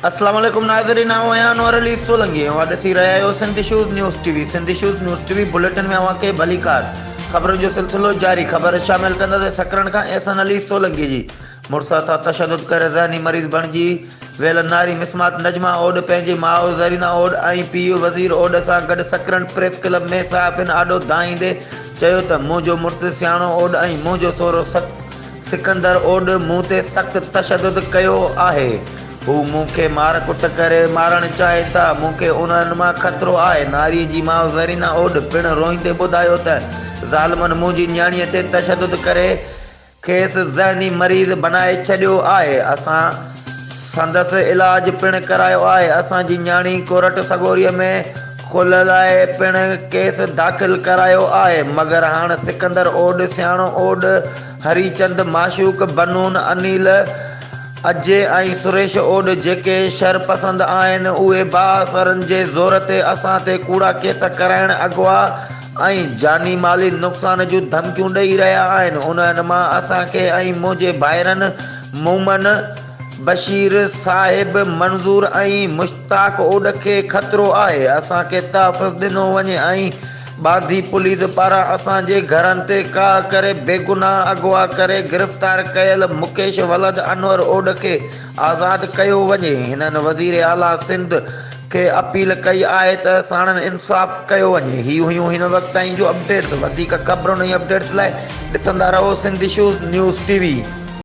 اسلام عليڪم ناظرين آئون آهيان انور علي سولنگي ۽ اوهان ڏسي رهيا آهيو Sindh issues news T V Sindh issues news T V bulletin ۾ اوهان کي ڀليڪار خبرن جو سلسلو جاري خبر شامل ڪنداسين سڪرنڊ کان احسان علي سولنگي جي مڙس هٿان تشدد ڪري ذهني مريض بڻجي ويل ناري مسمات نجمه اوڏ پنهنجي ماء زرينا اوڏ ۽ پيء وزير اوڏ سان گڏ سڪرنڊ پريس ڪلب ۾ صحافين آڏو دانهيندي چيو ته منهنجو مڙس سياڻو اوڏ ۽ منهنجو سهرو سڪندر اوڏ مون تي سخت تشدد ڪيو آهي. هو مون کي مار ڪٽ ڪري مارڻ چاهين ٿا. مون کي انهن مان خطرو آهي. ناريء جي ماء زرينا اوڏ پڻ روئيندي ٻڌايو ته ظالمن منهنجي نياڻيء تي تشدد ڪري کيس ذهني مريض بنائي ڇڏيو آهي. اسان سندس علاج پڻ ڪرايو آهي. اسان جي نياڻي ڪورٽ سڳوريء ۾ خلع لاء پڻ ڪيس داخل ڪرايو آهي. مگر هاڻ سڪندر اوڏ، سياڻو اوڏ، هري چند، معشوق، بنون، انيل، اجي ۽ سريش اوڏ جيڪي شر پسند آهن، اهي بااثرن جي زور تي اسان تي ڪوڙا ڪيس ڪرائڻ، اغوا ۽ جاني مالي نقصان جون ڌمڪيون ڏئي رهيا آهن. انهن مان اسان کي ۽ منهنجي ڀائرن مومن، بشير، صاحب، منظور ۽ مشتاق اوڏ کي خطرو آهي، اسان کي تحفظ ڏنو وڃي ۽ ٻانڌي پوليس پاران اسان جي گهرن تي ڪاهه ڪري بيگناهه اغوا ڪري گرفتار ڪيل مڪيش ولد انور اوڏ کي آزاد ڪيو وڃي. هنن وزير اعليٰ سنڌ کي اپيل ڪئي آهي ته ساڻن انصاف ڪيو وڃي. هي هيون هن وقت تائين جون اپڊيٽس وڌيڪ خبرن ۽ اپڊيٽس لاء ڏسندا رهو Sindh issues news T V.